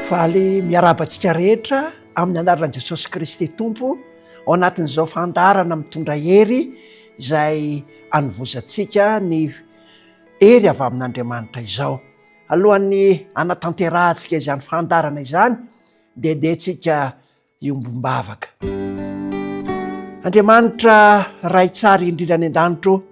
Faly miarahaba antsika rehetra amin'ny anaran'i Jesosy Kristy Tompo ao anatin'izao fandaharana mitondra hery izay anovozantsika ny hery avy amin'Andriamanitra izao. Alohan'ny hanatanterahantsika izany fandaharana izany dia ndehantsika hiombom-bavaka. Andriamanitra Ray tsara indrindra any an-danitra ô,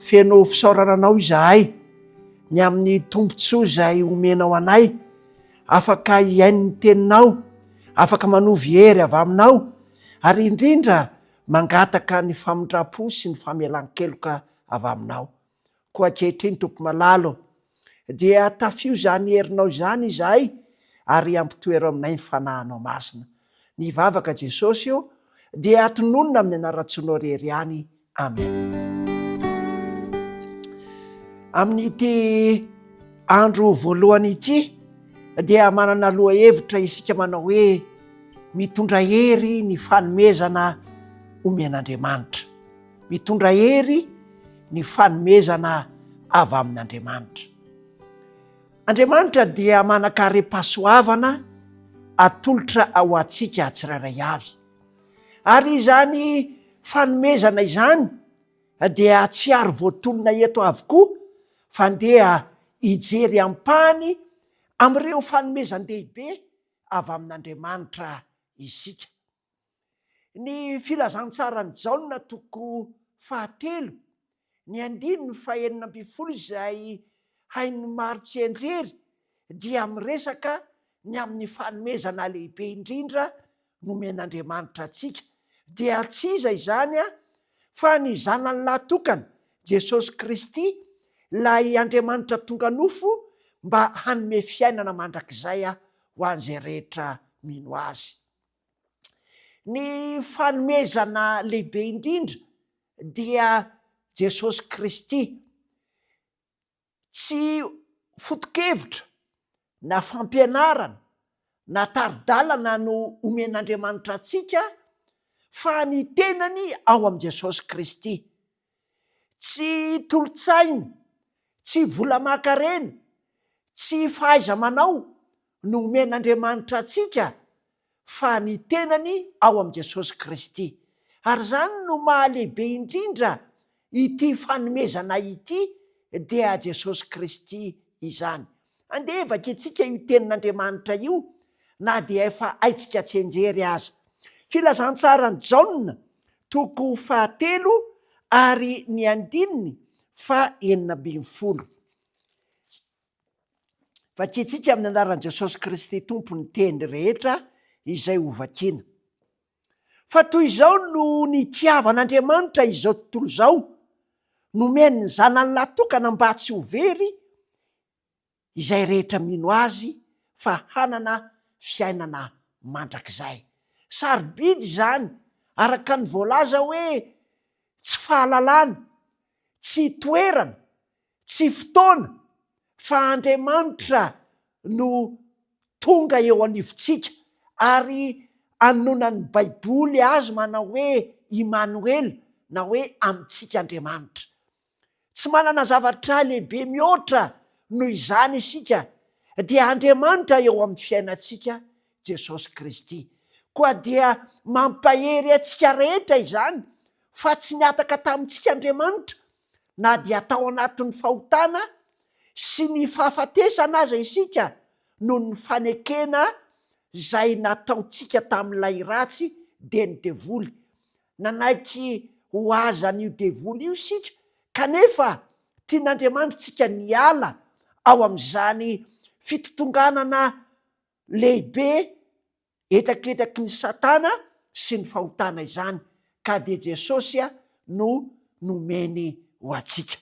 feno fisaorana Anao izahay ny amin'ny tombontsoa izay omenao anay, afaka hihaino ny Teninao, afaka manovy hery avy Aminao, ary indrindra mangataka ny famindram-po sy ny famelan-keloka avy Aminao. Koa ankehitriny, Tompo malala ô, dia tafio izany herinao izany izahay ary ampitoero aminay ny Fanahinao Masina. Ny vavaka Jesosy ô, dia tononina amin'ny anaran-tsoanao irery ihany. Amen. Amin'ity andro voalohany ity dia manana lohahevitra isika manao hoe mitondra hery ny fanomezana omen'Andriamanitra. Mitondra hery ny fanomezana avy amin'Andriamanitra. Andriamanitra dia manan-karem-pahasoavana atolotra ho antsika tsirairay avy. Ary izany fanomezana izany dia tsy ary voatonona eto avokoa fa ndeha hijery ampahany amin'ireo fanomezan-dehibe avy amin'Andriamanitra isika. Ny Filazantsaran'i Jaona toko fahatelo, ny andininy fahenina ambin'ny folo izay hain'ny maro tsianjery dia miresaka ny amin'ny fanomezana lehibe indrindra nomen'Andriamanitra antsika, dia tsy iza izany fa ny Zanany lahy tokana, Jesosy Kristy, ilay Andriamanitra tonga nofo mba hanome fiainana mandrakizay ho an'izay rehetra mino Azy. Ny fanomezana lehibe indrindra dia Jesosy Kristy. Tsy foto-kevitra na fampianarana na tari-dalana no omen'Andriamanitra antsika fa ny tenany ao amin'i Jesosy Kristy. Tsy tolo-tsaina, tsy vola aman-karena, tsy fahaiza-manao no omen'Andriamanitra antsika fa ny tenany ao amin'i Jesosy Kristy. Ary izany no maha-lehibe indrindra ity fanomezana ity dia Jesosy Kristy izany. Andeha vakintsika io tenin'Andriamanitra io na dia efa haintsika tsianjery aza. Filazantsaran'i Jaona toko fahatelo ary ny andininy faha 16. Vakintsika amin'ny anaran'i Jesosy Kristy Tompo ny teny rehetra izay ho vakiana. Fa toy izao no nitiavan'Andriamanitra izao tontolo izao, nomeny ny Zanany lahy tokana mba tsy ho very izay rehetra mino Azy fa hanana fiainana mandrakizay. Sarobidy izany, araka ny voalaza hoe tsy fahalalana, tsy toerana, Tsy fotoana fa Andriamanitra no tonga eo anivontsika ary anononan'ny Baiboly azy manao hoe Imanoela na hoe amintsika Andriamanitra. Tsy manana zavatra lehibe mihoatra noho izany isika dia Andriamanitra eo amin'ny fiainantsika Jesosy Kristy. Koa dia mampahery antsika rehetra izany fa tsy nihataka tamintsika Andriamanitra na dia tao anatin'ny fahotana sy ny fahafatesana aza isika noho ny fanekena izay nataontsika tamin'ilay ratsy dia ny devoly. Nanaiky ho azan'io devoly io isika kanefa tian'Andriamanitra isika ny hiala ao amin'izany fitotonganana lehibe Hetraketraky ny satana sy ny fahotana izany ka dia Jesosy no nomeny ho antsika.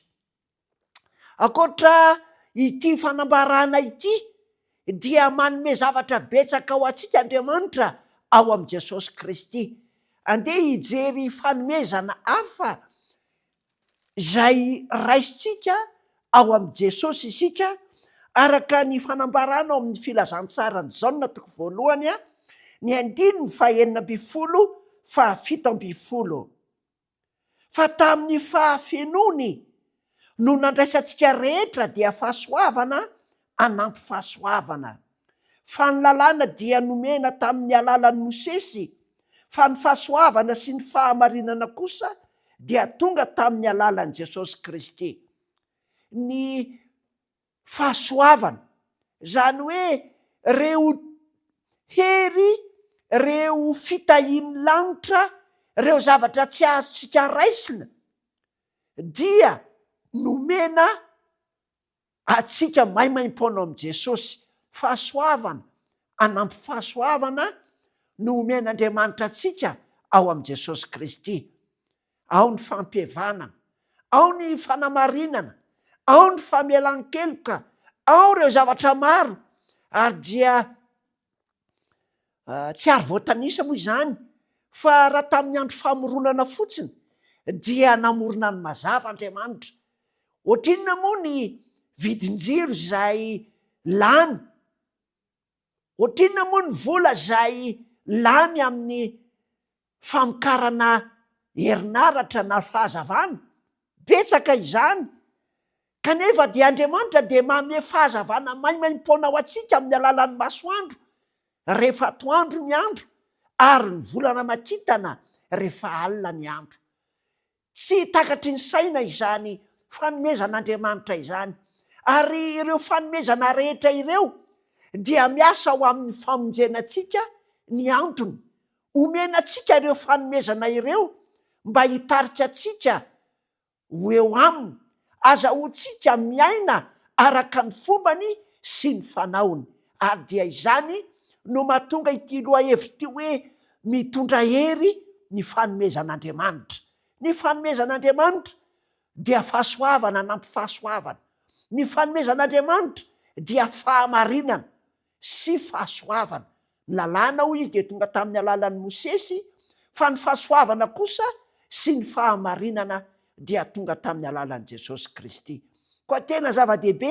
Ankoatra ity fanambarana ity dia manome zavatra betsaka ho antsika Andriamanitra ao amin'i Jesosy Kristy. Andeha hijery fanomezana hafa izay raisintsika ao amin'i Jesosy isika, araka ny fanambarana ao amin'ny Filazantsaran'i Jaona toko voalohany, ny andininy fahenina ambin'ny folo fahafito ambin'ny folo. Fa tamin'ny fahafenoany no nandraisantsika rehetra dia fahasoavana anampy fahasoavana. Fa ny lalàna dia nomena tamin'ny alalan'i Mosesy, fa ny fahasoavana sy ny fahamarinana kosa dia tonga tamin'ny alalan'i Jesosy Kristy. Ny fahasoavana, izany hoe ireo hery, ireo fitahian'ny lanitra, ireo zavatra tsy azontsika raisina dia nomena antsika maimaimpoana ao amin'i Jesosy. Fahasoavana, hanampy fahasoavana no omen'Andriamanitra antsika ao amin'i Jesosy Kristy. Ao ny fampihavanana, ao ny fanamarinana, ao ny famelan-keloka, ao ireo zavatra maro ary dia Tsy ary voatanisa moa izany fa raha tamin'ny andro famoronana fotsiny dia namorona ny mazava Andriamanitra. Ohatrinona moa ny vidin-jiro izay lany? Ohatrinona moa ny vola izay lany amin'ny famokarana herinaratra na fahazavana? Betsaka izany, kanefa dia Andriamanitra dia manome fahazavana maimaimpoana ho antsika amin'ny alalan'ny masoandro rehefa atoandro ny andro ary ny volana aman-kintana rehefa alina ny andro. Tsy takatry ny saina izany fanomezan'Andriamanitra izany, ary ireo fanomezana rehetra ireo dia miasa ho amin'ny famonjena antsika ny antony Omena antsika ireo fanomezana ireo mba hitarika antsika ho eo Aminy, azahoantsika miaina araka ny fombany sy ny fanaony. Ary dia izany no mahatonga ity lohahevitra ity hoe mitondra hery ny fanomezan'Andriamanitra. Ny fanomezan'Andriamanitra dia fahasoavana anampy fahasoavana. Ny fanomezan'Andriamanitra dia fahamarinana sy fahasoavana. Ny lalàna, hoy izy, dia tonga tamin'ny alalan'i Mosesy, fa ny fahasoavana kosa sy ny fahamarinana dia tonga tamin'ny alalan'i Jesosy Kristy. Koa tena zava-dehibe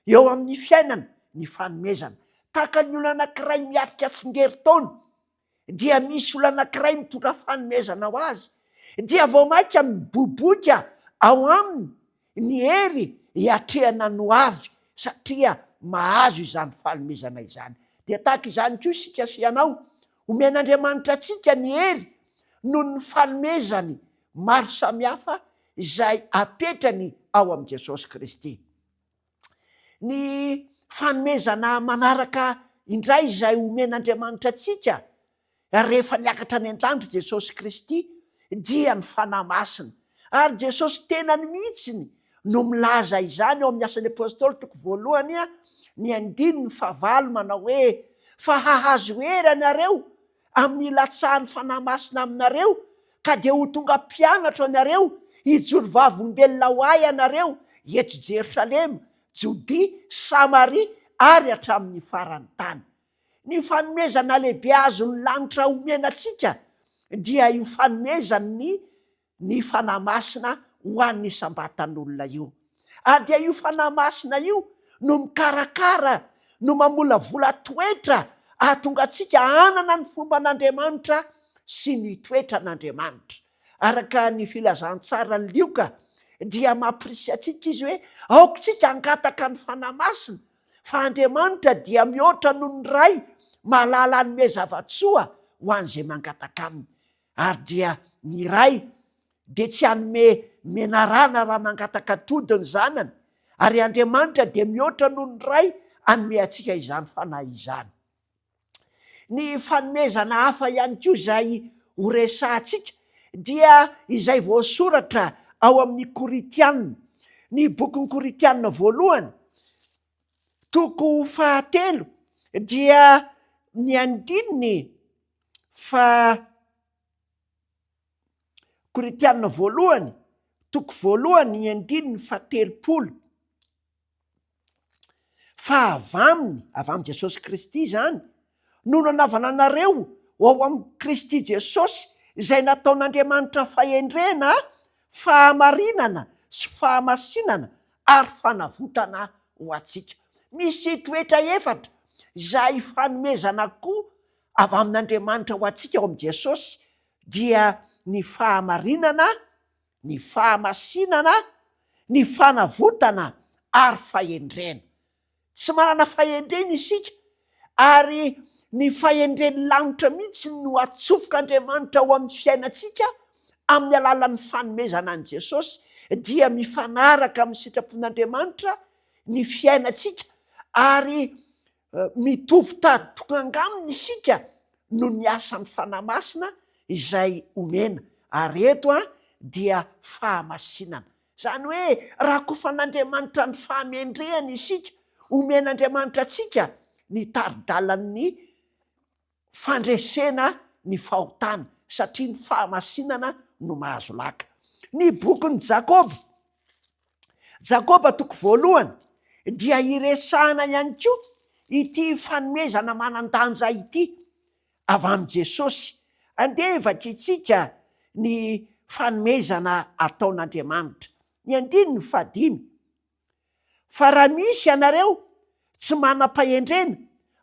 eo amin'ny fiainana ny fanomezana. Tahaka ny olona anankiray miatrika tsingerin-taona, dia misy olona anankiray mitondra fanomezana ho azy, dia vao mainka miboiboika ao aminy ny hery hiatrehana ny ho avy satria mahazo izany fanomezana izany. Dia tahaka izany koa isika sy ianao, omen'Andriamanitra antsika ny hery noho ny fanomezany maro samihafa izay apetrany ao amin'i Jesosy Kristy. Ny fanomezana manaraka indray izay omen'Andriamanitra antsika rehefa niakatra any an-danitra Jesosy Kristy dia ny Fanahy Masina. Ary Jesosy tenany mihitsy no milaza izany ao amin'ny Asan'ny Apostoly toko voalohany ny andininy fahavalo manao hoe, Fa hahazo hery ianareo amin'ny hilatsahan'ny Fanahy Masina aminareo, ka dia ho tonga mpianatro ianareo, hijoro vavolombelona ho Ahy ianareo eto Jerosalema, Jodia, Samaria ary hatramin'ny faran'ny tany. Ny fanomezana lehibe azon'ny lanitra omena antsika dia io fanomezan'ny ny Fanahy Masina ho an'ny isam-batan'olona io. Ary dia io Fanahy Masina io no mikarakara, no mamolavola toetra ahatonga antsika hanana ny fomban'Andriamanitra sy ny toetran'Andriamanitra. Araka ny filazantsaran'i Lioka dia mampirisika antsika izy hoe aoka isika hangataka ny Fanahy Masina fa Andriamanitra dia mihoatra noho ny Ray mahalala hanome zava-tsoa ho an'izay mangataka Aminy. Ary dia ny Ray dia tsy hanome menarana raha mangataka atody ny zanany, ary Andriamanitra dia mihoatra noho ny Ray hanome antsika izany Fanahy izany. Ny fanomezana hafa ihany koa izay horesahantsika dia izay voasoratra ao amin'ny Korintiana. Ny bokin'ny Korintiana voalohany, toko fahatelo, dia ny andininy fa Korintiana voalohany, toko voalohany, ny andininy fahatelopolo. Fa avy aminy, avy amin'i Jesosy Kristy izany, no nanaovana anareo ho ao amin'i Kristy Jesosy, izay nataon'Andriamanitra fahendrena, fahamarinana sy fahamasinana ary fanavotana ho antsika. Misy toetra efatra izay fanomezana koa avy amin'Andriamanitra ho antsika ao amin'i Jesosy dia ny fahamarinana, ny fahamasinana, ny fanavotana ary fahendrena. Tsy manana fahendrena isika. Ary ny fahendren'ny lanitra mihitsy no atsofok'Andriamanitra ao amin'ny fiainantsika amin'ny alalan'ny fanomezana an'i Jesosy, dia mifanaraka amin'ny sitrapon'Andriamanitra ny fiainantsika ary mitovy tady tokanga aminy isika noho ny asan'ny Fanahy Masina izay omena. Ary eto dia fahamasinana. Izany hoe rakofan'Andriamanitra ny fahamendrehany isika, omen'Andriamanitra antsika ny tari-dalan'ny fandresena ny fahotana, satria ny fahamasinana no mahazo laka. Ny bokin'i Jakoba, Jakoba toko voalohany, dia iresahana ihany koa ity fanomezana manan-danja ity. avy amin'i Jesosy. Andeha vakintsika ny fanomezana ataon'Andriamanitra. Ny andininy fahadimy, Fa raha misy ianareo tsy manam-pahendrena,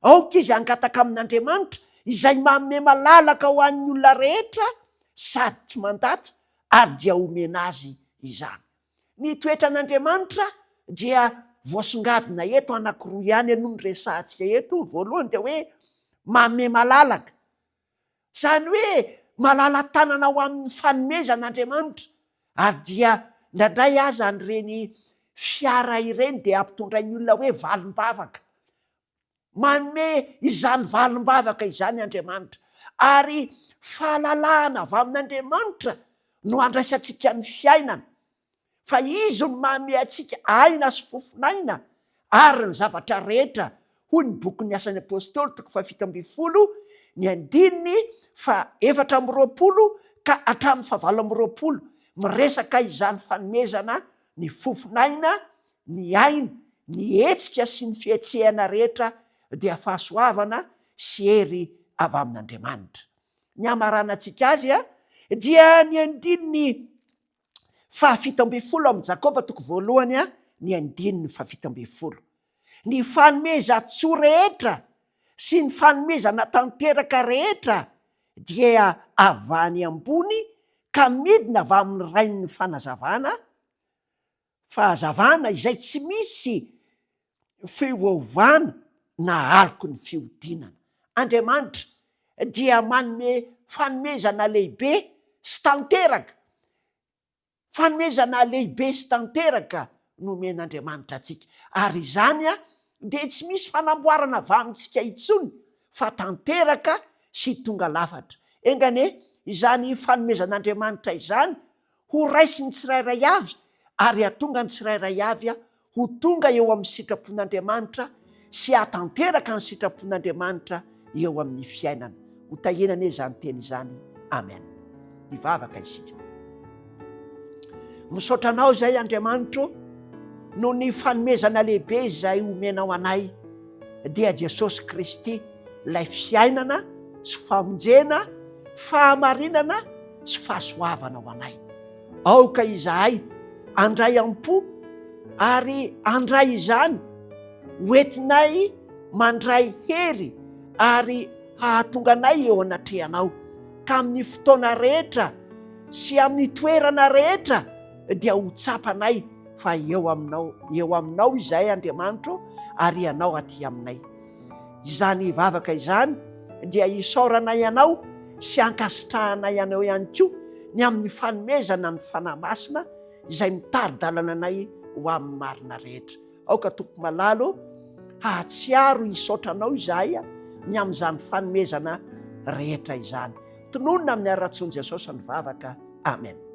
aoka izy hangataka amin'Andriamanitra, izay manome malalaka ho an'ny olona rehetra sady tsy mandatsa, ary dia homena azy izany. Ny toetran'Andriamanitra dia voasongadina eto, anankiroa ihany aloha no resahantsika eto, ny voalohany dia hoe manome malalaka, izany hoe malala-tanana ho amin'ny fanomezana Andriamanitra, ary dia indraindray aza an'ireny fiara ireny dia ampitondrain'ny olona hoe valim-bavaka, Manome izany valim-bavaka izany Andriamanitra, ary fahalalahana avy amin'Andriamanitra no andraisantsika ny fiainana, fa Izy no manome antsika aina sy fofon'aina ary ny zavatra rehetra, hoy ny bokin'ny Asan'ny Apostoly toko fahafito ambin'ny folo, ny andininy faha-24 ka hatramin'ny faha-28, miresaka izany fanomezana ny fofon'aina Ny aina, ny hetsika sy ny fihetsehana rehetra dia fahasoavana sy hery avy amin'Andriamanitra. Ny hamaranantsika azy dia ny andininy fahafito ambin'ny folo amin'ny Jakoba toko voalohany ny andininy fahafito ambin'ny folo. Ny fanomezan-tsoa rehetra sy ny fanomezana tanteraka rehetra dia avy any ambony ka midina avy amin'ny Rain'ny fanazavana, Fahazavana izay tsy misy fiovaovana na aloky ny fihodinana. Andriamanitra dia manome fanomezana lehibe sy tanteraka, fanomezana lehibe sy tanteraka no omen'Andriamanitra antsika, ary izany dia tsy misy fanamboarana avy amintsika intsony fa tanteraka sy tonga lafatra. Enga anie izany fanomezan'Andriamanitra izany ho raisin'ny tsirairay avy ary hahatonga ny tsirairay avy ho tonga eo amin'ny sitrapon'Andriamanitra sy hahatanteraka ny sitrapon'Andriamanitra eo amin'ny fiainana. Ho tahiana anie izany teny izany. Amen. Hivavaka isika. Misaotra anao izay Andriamanitro noho ny fanomezana lehibe izay omenao anay dia Jesosy Kristy ilay fiainana sy famonjena, fahamarinana sy fahasoavana ho anay. Aoka izahay handray am-po ary handray izany ho entinay mandray hery ary hahatonga anay eo anatrehanao, ka amin'ny fotoana rehetra sy amin'ny toerana rehetra dia ho tsapanay fa eo aminao, eo aminao izahay Andriamanitro ary Ianao aty aminay. Izany vavaka izany dia isaoranay Anao sy ankasitrahanay Anao ihany koa ny amin'ny fanomezana ny Fanahy Masina izay mitari-dalana anay ho amin'ny marina rehetra. Aoka Tompo malala ô, hahatsiaro hisaotra Anao izahay ny amin'izany fanomezana rehetra izany. Tononina amin'ny haratsian'i Jesosy ny vavaka. Amen.